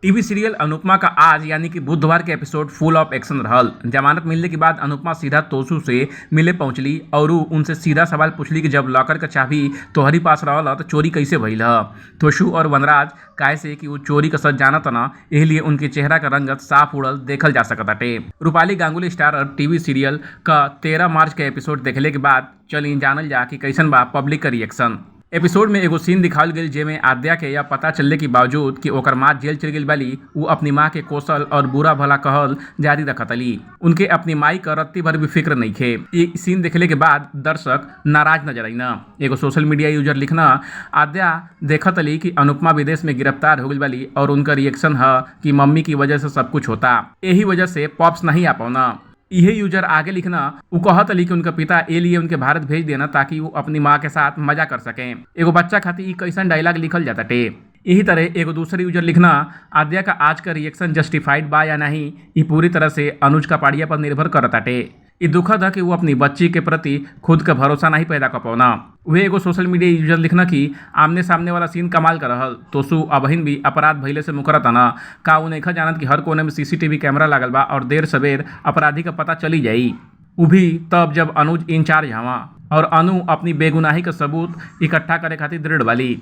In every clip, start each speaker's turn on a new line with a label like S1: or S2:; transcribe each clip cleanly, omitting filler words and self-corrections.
S1: TV serial Anupama का आज यानी कि बुधवार के एपिसोड फुल ऑफ एक्शन रहल। जमानत मिलने के बाद अनुपमा सीधा तोसू से मिले पहुंचली और उ उनसे सीधा सवाल पूछली कि जब लॉकर का चाबी तोहरी पास रहल तो चोरी कैसे भइल ह। तोशु और वनराज काहे से कि वो चोरी का सच जानत न, एही लिए उनके चेहरा का रंगत साफ उड़ल देखल जा सकत बाटे। Rupali Ganguly star TV serial का 13 मार्च के एपिसोड देखले के बाद चली जानल जा कि कैसन बा पब्लिक का रिएक्शन। एपिसोड में एगो सीन दिखावल गेल जेमे आद्या के यह पता चलने के बावजूद कि ओकर माँ जेल चल गेल बाली, उ अपनी माँ के कोसल और बुरा भला कहल जारी रखतली। उनके अपनी माई का रत्ती भर भी फिक्र नइखे। ई सीन देखले के बाद दर्शक नाराज नजर आईन। एगो सोशल मीडिया यूजर लिखना, आद्या देखतली कि अनुपमा विदेश में गिरफ्तार हो गइल बाली और उनका रिएक्शन ह कि मम्मी की वजह से सब कुछ होता, एही वजह से पॉप्स नहीं आ पौना। इहे यूजर आगे लिखना, उ कहत अली कि उनका पिता ए लिए उनके भारत भेज देना ताकि वो अपनी माँ के साथ मजा कर सकें। एगो बच्चा खातिर ई कैसन डायलॉग लिखल जाता टे। यही तरह एगो दूसरे यूजर लिखना, आद्या का आज का रिएक्शन जस्टिफाइड बा या नहीं, ई पूरी तरह से अनुज कापाड़िया पर निर्भर करताटे। ई दुखद है कि वो अपनी बच्ची के प्रति खुद का भरोसा नहीं पैदा कर पौना। वह एगो सोशल मीडिया यूजर लिखना कि आमने सामने वाला सीन कमाल कर रहल, तोसु अबहिन भी अपराध भइले से मुकरत ना, का उ नइखा जानत कि हर कोने में सीसीटीवी कैमरा लागल बा और देर सवेर अपराधी का पता चली जाई, उ भी तब जब अनुज इंचार्ज हवा और अनु अपनी बेगुनाही का सबूत इकट्ठा करे खातिर दृढ़ वाली।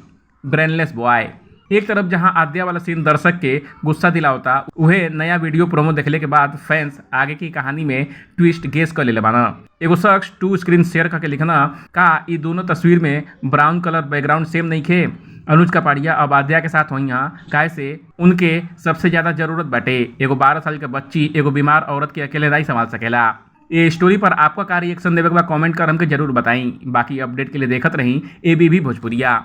S1: Brainless boy. एक तरफ जहां आद्या वाला सीन दर्शक के गुस्सा दिलावता, उहे नया वीडियो प्रोमो देखले के बाद फैंस आगे की कहानी में ट्विस्ट गेस कर लेले बाना। एगो शख्स 2 स्क्रीन शेयर करके लिखना, का ई दोनों तस्वीर में ब्राउन कलर बैकग्राउंड सेम नहीं खे? अनुज कापाड़िया अब आद्या के साथ होई हां, काहे से उनके सबसे ज्यादा जरूरत बाटे। एगो 12 साल के बच्ची एगो बीमार औरत के अकेले नहीं संभाल सकेला। ये स्टोरी पर आपका का रिएक्शन देवे के बाद कमेंट कर हमके जरूर बताई। बाकी अपडेट के लिए देखत रही एबीवी भोजपुरिया।